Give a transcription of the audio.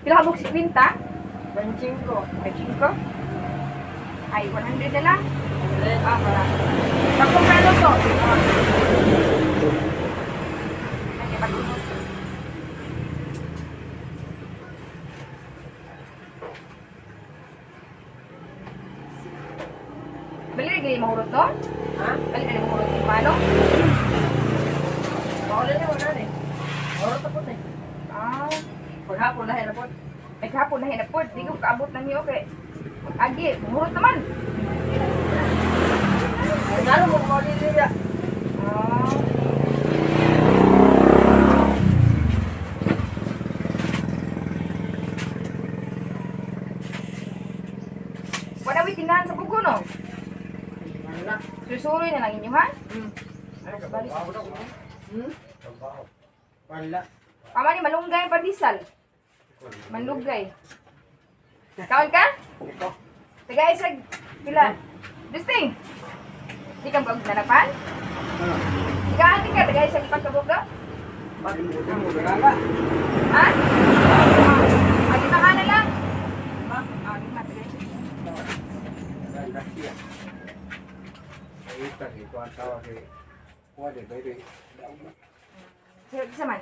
Pila ka buok 50? 25. 25? Ay, 100 na lang. Ah, para. Pagkumprado to. Ay, pagkumprado. Bali na gini mahurot to? Ha? Bali na mahurot yung palo? Wala na, wala na eh. Oras na po eh. Ah, Paghapon na po. ay kahapon na hinapod. Di ko kaabot na niyo kay. Agi, mahurot naman. Ngano mo ko dili ya? Ah. Wala wi tindahan sa bugo no. Wala. Susuroy na lang inyo ha. Balik. Wala. Tama ni malunggay ang pandesal. Malunggay. Kaon ka? Ito. Tagay sa pila. Dusting. Di ka mag nanapan? Ikaati ka tagay sa pagkabog do? Ha? Ah, lima ka na lang. Ah, lima tagay. Sir, isa man.